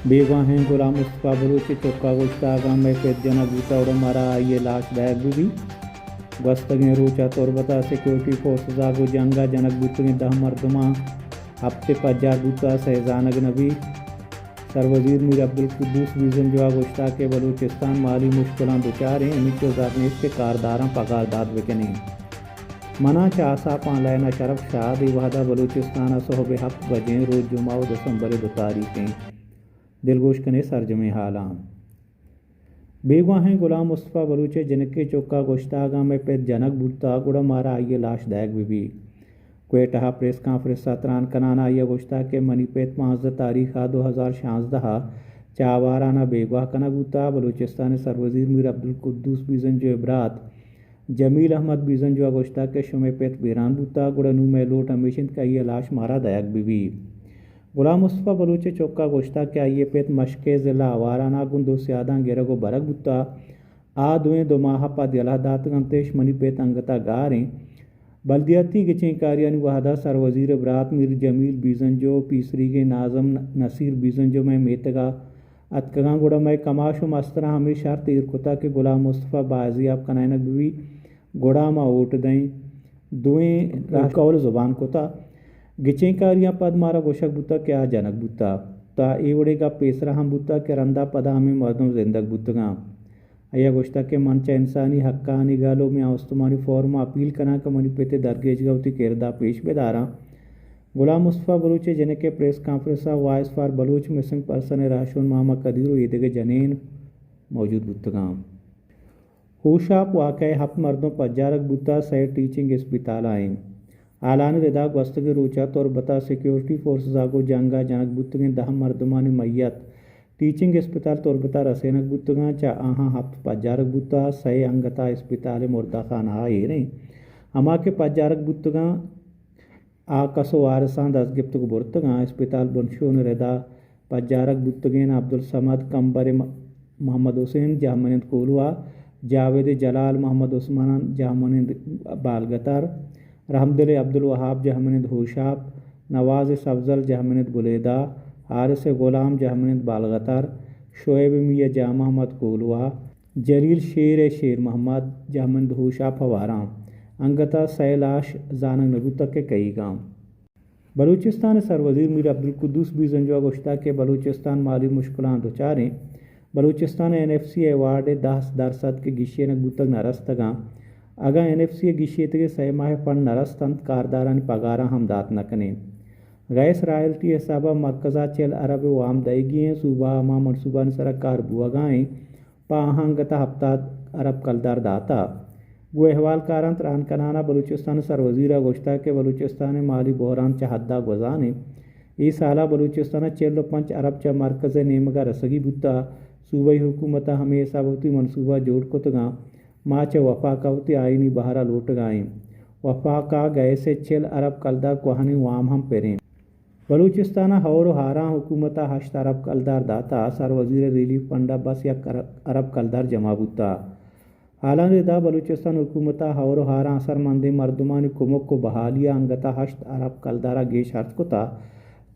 بیگواہیں غلام مصطفی بلوچ ءِ چکا گوشتہ، اگاں مئے پت جنگ بوتہ، گڑا مارا آئی ءِ لاش دئیگ بہ بیت۔ گوستگیں روچ ءَ تربت ءَ سیکورٹی فورسز ءَ گوں جنگ ءَ جنگ بوتگیں دہ مردماں ہپت ءَ پجار بوتہ، سئے زانگ نہ بیت۔ سروزیر میر عبدالقدوس بیزنجو ءَ گوشتہ کہ بلوچستان مالی مشکلاں دچار ایں، ہمینچو زر نیست کہ کارداراں پگار دات بکنیں۔ منا چہ آساپاں لین اشرف شاد۔ اے وہدا بلوچستان ءَ سہب ءِ ہپت بجیں، روچ جمعہ ءُ دسمبر ءِ دو تاریخ ایں۔ دلگوش کنے سرجمیں حالاں۔ بیگواہیں غلام مصطفی بلوچ ءِ جنکے چکا گوشتہ، اگاں مئے پت جنگ بوتہ، گڑا مارا آئی ءِ لاش دئیگ بہ بیت۔ کوئٹہ ءَ پریس کانفرنس ءَ تران کنان ءَ آئی ءَ گوشتہ کہ منی پت پانزدہ تاریخ ءَ دو ہزار شانزدہ ءَ چہ آواران ءَ بیگواہ کنگ بوتہ۔ بلوچستان ءِ سروزیر میر عبدالقدوس بیزنجو ءِ برات جمیل احمد بیزنجو ءَ گوشتگ کہ شمئے پت بیران بوتگ، گڑا نوں مئے لوٹ ہمیش انت کہ آئی ءِ لاش مارا دئیگ بہ بیت۔ غلام مصطفی بلوچ ءِ چک ءَ گوشتگ کہ آئی ءِ پت مشکے ضلع آواران ءَ گوں دو سیاداں گرگ ءُ برگ بوتگ۔ آ دوئیں دو ماہ ءَ پد یلہ داتگ انت اش۔ منی پت انگت ءَ گار انت۔ بلدیاتی گچین کاریانی وہد ءَ سروزیر ءِ برات میر جمیل بیزنجو، پیسریگیں ناظم نصیر بیزنجو مئے میتگ ءَ اتکگاں، گڑا مئے کماش ءُ مستراں ہمے شرط ایر کتگ کہ غلام مصطفی بازیاب کنائینگ بہ بیت، گڑا ما ووٹ دئیں۔ دوئیں راہ قول زبان کتگ۔ گچین کاریاں پد مارا گوشگ بوتگ کہ آ جنگ بوتگ۔ تا اے وڑیں گپ پیسرا ہم بوتگ کہ رندا پدا ہمے مردم زندگ بوتگاں۔ آئی ءَ گوشتگ کہ من چہ انسانی حقانی گل ءُ میان استمانی فورم ءَ اپیل کناں کہ منی پت ءِ درگیجگ ءَ وتی کرد ءَ پیش بداراں۔ غلام مصطفی بلوچ ءِ جنک ءِ پریس کانفرنس ءَ voice for Baloch missing person ءِ راہشون محمد قدیر ءُ ایدگہ جنین موجود بوتگاں۔ ہوشاپ واقعہ ءَ ہپت مردم پجارگ بوتگ، سئے ٹیچنگ اسپتال ءَ انت۔ حالانی ردا گوستگیں روچ ءَ تربت ءَ سیکورٹی فورسز ءَ گوں جنگ ءَ جنگ بوتگیں دہ مردمانی میت ٹیچنگ اسپتال تربت ءَ رسینگ بوتگاں، چہ آہاں ہپت پجارگ بوتگ، سئے انگت ءَ اسپتال ءِ مردہ خانہ ءَ ایر انت۔ ہما کہ پجارگ بوتگاں، آ کس ءُ وارساں دست گپتگ ءُ برتگاں۔ اسپتال بنشون ءِ ردا پجارگ بوتگیں عبدالصمد کمبر م-، محمد حسین جہمنند کولواہ، جاوید جلال محمد عثمان جہمنند بالگتر، رحمدل عبدالوہاب جہمنند ہوشاپ، نواز سبزل جہمنند بلیدہ، حارث غلام جہمنند بالگتر، شعیب میاں جان محمد کولواہ، جلیل شیر ءِ شیر محمد جہمنند ہوشاپ ءَ واران۔ انگت ءَ سئے لاش زانگ نہ بوتگ کہ کئیگاں۔ بلوچستان ءِ سروزیر میر عبدالقدوس بیزنجو ءَ گوشتگ کہ بلوچستان مالی مشکلاں دچار انت۔ بلوچستان ءَ این ایف سی ایوارڈ ءِ دہ درسد کہ گیشینگ بوتگ نہ رستگاں۔ اگاں این ایف سی ءِ گیشیتگیں سئے ماہ ءِ فنڈ نہ رست انت، کاردارانی پگاراں ہم دات نہ کنیں۔ گیس رائلٹی ءِ حساب ءَ مرکز ءَ چل ارب ءِ وام دئیگی انت، صوبہ ءَ ہما منصوبانی سرا کار بوہگا انت، پہ آہاں انگت ءَ ہپتاد ارب کلدار داتہ۔ گوں احوالکاراں تران کنان ءَ بلوچستان ءِ سروزیر ءَ گوشتگ کہ بلوچستان ءِ مالی بحران چہ حد ءَ گوزان انت۔ اے سال ءَ بلوچستان ءَ چل ءُ پنچ ارب چہ مرکز ءِ نیمگ ءَ رسگی بوتہ۔ صوبائی حکومت ءَ ہمے حساب ءَ وتی منصوبہ جوڑ کتگاں۔ ما چہ وفاق ءَ وتی آئینی بہر ءَ لوٹگا ایں۔ وفاق ءَ گیس ءِ چل ارب کلدار کوہنیں وام ہم پریں۔ بلوچستان ءَ ہئور ءُ ہاراں حکومت ءَ ہشت ارب کلدار داتہ، سروزیر ءِ ریلیف فنڈ ءَ بس یک ار-، ارب کلدار جمع بوتہ۔ حالانی ردا بلوچستان حکومت ءَ ہئور ءُ ہاراں اثرمندیں مردمانی کمک ءُ بحالی ءَ انگت ءَ ہشت ارب کلدار ءَ گیش ہرچ کتہ۔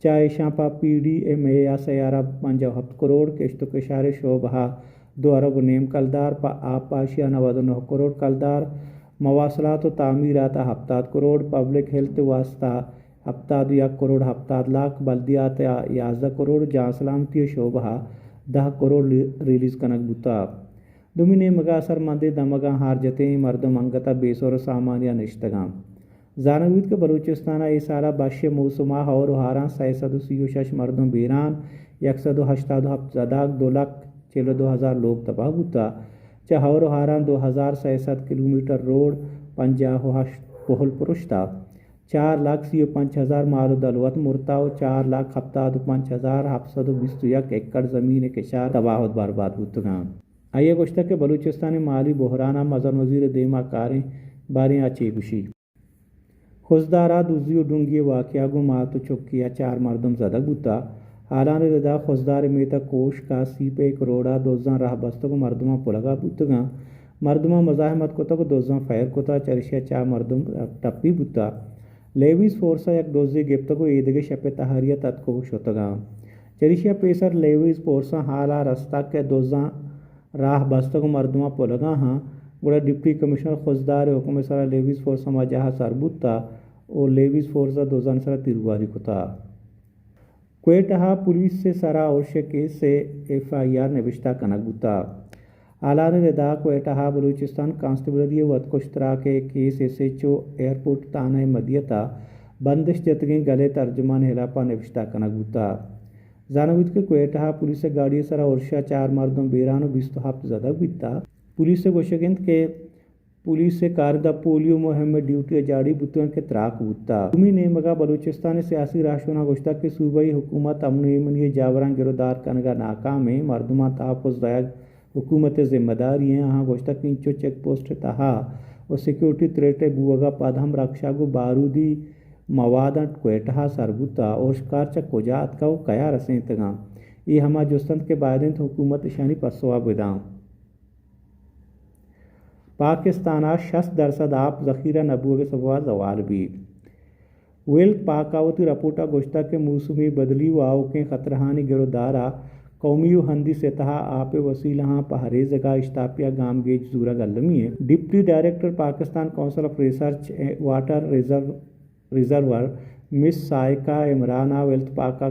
چہ ایشاں پہ پی ڈی ایم اے ءَ سئے ارب پنجاہ ءُ ہپت کروڑ، کشت ءُ کشار ءِ شعبہ ءَ دو ارب ءُ نیم کلدار، پہ آبپاشی ءَ نود ءُ نہ کروڑ کلدار، مواصلات ءُ تعمیرات ءَ ہپتاد کروڑ، پبلک ہیلتھ ءِ واستہ ہپتاد ءُ یک کروڑ ہپتاد لاکھ، بلدیات ءَ یازدہ کروڑ، جان سلامتی ءِ شعبہ ءَ دہ کروڑ ری-، ریلیز کنگ بوتہ۔ دومی نیمگ ءَ اثرمندیں دمگاں ہار جتیں، مردم انگت ءَ بے سر ءُ سامانی ءَ نشتگاں۔ زانگ بیت کہ بلوچستان ءَ اے سال ءَ بش ءِ موسم ءَ ہئور ءُ ہاراں سئے سد ءُ سی ءُ شش مردم بیران، یک سد ءُ ہشتاد ءُ ہپت زدگ، دو لکھ چل ءُ دو ہزار لوگ تباہ بوتہ۔ چہ ہئور ءُ ہاراں دو ہزار سئے سد کلومیٹر روڈ، پنجاہ ءُ ہشت پہل پرشتہ۔ چار لکھ سی ءُ پنچ ہزار مال ءُ دلوت مرتہ ءُ چار لکھ ہپتاد ءُ پنچ ہزار ہپت سد ءُ بیست ءُ یک ایکڑ زمین ءِ کشار تباہ ءُ برباد بوتگاں۔ آئی ءَ گوشتگ کہ بلوچستان ءِ مالی بحران ءَ مزن وزیر ءِ دیم ءَ کاریں، باریں آ چے گوشی۔ خضدار ءَ دزی ءُ ڈنگی ءِ واقعہ، گوں مات ءُ چکی ءَ چار مردم زدگ بوتہ۔ حالانی ردا خضدار ءِ میتگ کوشک ءَ سی پیک روڈ ءَ دزاں راہ بستگ ءُ مردماں پلگ ءَ بوتگاں۔ مردماں مزاحمت کتگ ءُ دزاں فائر کتہ، چریشی ءَ چار مردم ٹپی بوتہ۔ لیویز فورس ءَ یک دزے گپتگ ءُ ایدگہ شپ ءِ تہاری ءَ تتکگ ءُ شتگاں۔ چریشی ءَ پیسر لیویز فورساں ہال ءَ رستگ کہ دزاں راہ بستگ ءُ مردماں پلگا ہاں، گڑا ڈپٹی کمشنر خضدار ءِ حکم ءِ سرا لیویز فورس ہما جاہ ءَ سر بوتگ ءُ لیویز فورس ءَ دزانی سرا تیرگواری کتگ۔ کوئٹہ ءَ پولیس ءِ سرا ارش ءِ کیس ءِ ایف آئی آر نبشتہ کنگ بوتگ۔ آلان ءِ ردا کوئٹہ ءَ بلوچستان کانسٹیبلری ءِ وتکش تراک ءِ case S H O airport تھانہ ءِ مدیت ءَ بندش جتگیں گل ءِ ترجمان ءِ ہلاپ ءَ نبشتہ کنگ بوتگ۔ زانگ بیت کہ کوئٹہ ءَ پولیس ءِ گاڑی ءِ سرا ارش ءَ چار مردم بیران ءُ بیست ءُ ہپت زدگ بیتگ۔ پولیس ءِ گوشگ انت کہ پولیس ءِ کارندہ پولیو مہم ءِ ڈیوٹی ءَ جاڑی بوتگ انت کہ تراک بوتگ۔ دومی نیمگ ءَ بلوچستان ءِ سیاسی راہشوناں گوشتگ کہ صوبائی حکومت امن ءُ ایمنی ءِ جاوراں گرودار کنگ ءَ ناکام انت، مردماں تحفظ دئیگ حکومت ءِ ذمہ داری انت۔ آہاں گوشتگ کہ اینچو چیک پوسٹ ءِ تہا ءُ سیکورٹی تھریٹ ءِ بوہگ ءَ پد ہم رکشگ ءُ بارودی مواداں کوئٹہ ءَ سر بوتگ، ارشکار چہ کجا اتکگ ءُ کیا رسینتگ انت؟ اے ہما جست انت کہ باید انت حکومت اشانی پسو ءَ بدنت۔ پاکستان ءَ شست درسد آپ ذخیرہ نہ بوگ ءِ سبب ءَ زوال بیت۔ ویلتھ پاک ءَ وتی رپورٹ ءَ گوشتگ کہ موسمی بدلی ءُ آؤکیں خطرہانی گرودار ءَ قومی ءُ ہندی سطح ءَ آپ ءِ وسیلہاں پہریزگ ءَ اشتاپی ءَ گامگیج زورگ المی انت۔ Deputy director Pakistan council of research water reserve ریزرور مس سائیکا عمران ءَ ویلتھ پاک ءَ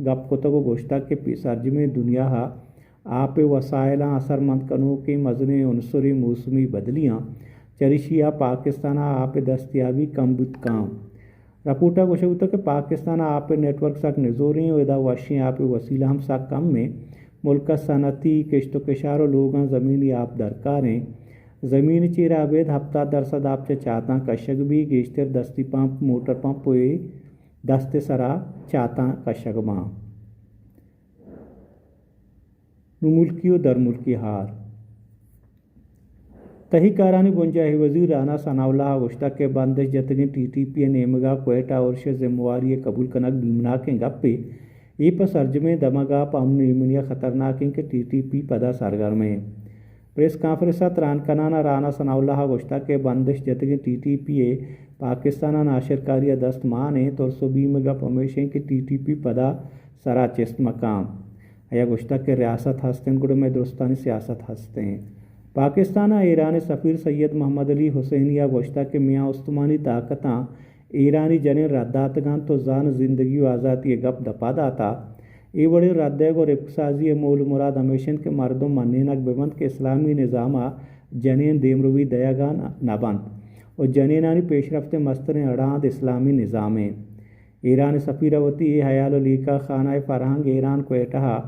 گپ کتگ ءُ گوشتگ کہ پی-، سرجمیں دنیا ءَ آپ ءِ وسائلاں اثرمند کنوکیں مزنیں عنصرے موسمی بدلی انت، چریشی ءَ پاکستان ءَ آپ ءِ دستیابی کم بوت کنت۔ رپورٹ ءَ گوشگ بوتگ کہ پاکستان ءَ آپ ءِ نیٹ ورک سک نزوریں ءُ ادا وشیں آپ ءِ وسیلہ ہم سک کم انت۔ ملک ءَ صنعتی، کشت ءُ کشار ءُ لوگاں زمینی آپ درکار انت۔ زمین ءِ چیرا ابید ہپتاد درسد آپ چہ چاتاں کشگ بیت، گیشتر دستی پمپ، موٹر پمپ ءُ اے دست ءِ سرا چاتاں کشگ باں۔ نوں ملکی ءُ درملکی ہال۔ تہی کارانی بنجاہی وزیر رانا ثناء اللہ ءَ گوشتگ کہ بندش جتگیں ٹی ٹی پی ءِ نیمگ ءَ کوئٹہ ارش ءِ ذمہ واری ءِ قبول کنگ بیمناکیں گپے۔ اے پہ سرجمیں دمگ ءَ پہ امن ءُ ایمنی ءَ خطرناک انت کہ ٹی ٹی پی پدا سرگرم انت۔ پریس کانفرنس ءَ تران کنان ءَ رانا ثناء اللہ ءَ گوشتگ کہ بندش جتگیں ٹی ٹی پی ءِ پاکستان ءَ ناشرکاری ءَ دست مان انت، ترس ءُ بیم ءِ گپ ہمیش انت کہ ٹی ٹی پی پدا سرا چست مہ کنت۔ آئی ءَ گوشتگ کہ ریاست ہست انت گڑا مئے درستانی سیاست ہست انت۔ پاکستان ءَ ایران ءِ سفیر سید محمد علی حسینی ءَ گوشتگ کہ میان استمانی طاقتاں ایرانی جنین رد داتگ انت ءُ زان، زندگی ءُ آزاتی ءِ گپ دپ ءَ داتگ۔ اے وڑیں رد دئیگ ءُ رپک سازی ءِ مول ءُ مراد ہمیش انت کہ مردم منینگ بہ بنت کہ اسلامی نظام ءَ جنین دیمروی دئیگ ءَ نہ بنت ءُ جنینانی پیشرفت ءِ مستریں اڑاند اسلامی نظام انت۔ ایران ءِ سفیر ءَ وتی اے ہیال ءُ لیکہ خانہ فرہنگ ایران کوئٹہ ءَ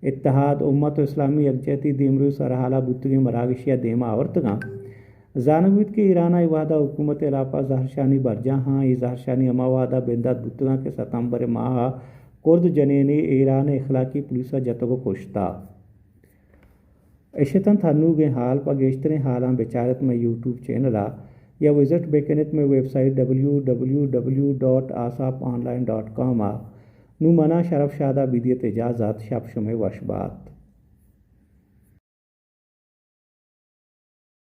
اتحاد امت ءُ اسلامی یکجہتی دیمروی سرحال ءَ بوتگیں مراگشے ءَ دیم ءَ آورتگ انت۔ زانگ بیت کہ ایران ءَ اے وہد ءَ حکومت ءِ ہلاپ ءَ زہرشانی برجاہ انت۔ اے زہرشانی ہما وہد ءَ بندات بوتگ انت کہ ستمبر ءِ ماہ ءَ کرد جنینے ایران ءِ اخلاقی پولیس ءَ جتگ ءُ کشتگ۔ اش اتنت ہنوگیں ہال۔ پہ گیشتریں ہالاں بچار ات مئے یوٹیوب چینل ءَ یا وزٹ بہ کن ات مئے website W W W dot Aasap online dot com ءَ۔ نوں منا شرف شاد ءَ بدیت اجازت، شپ شمئے وش بات۔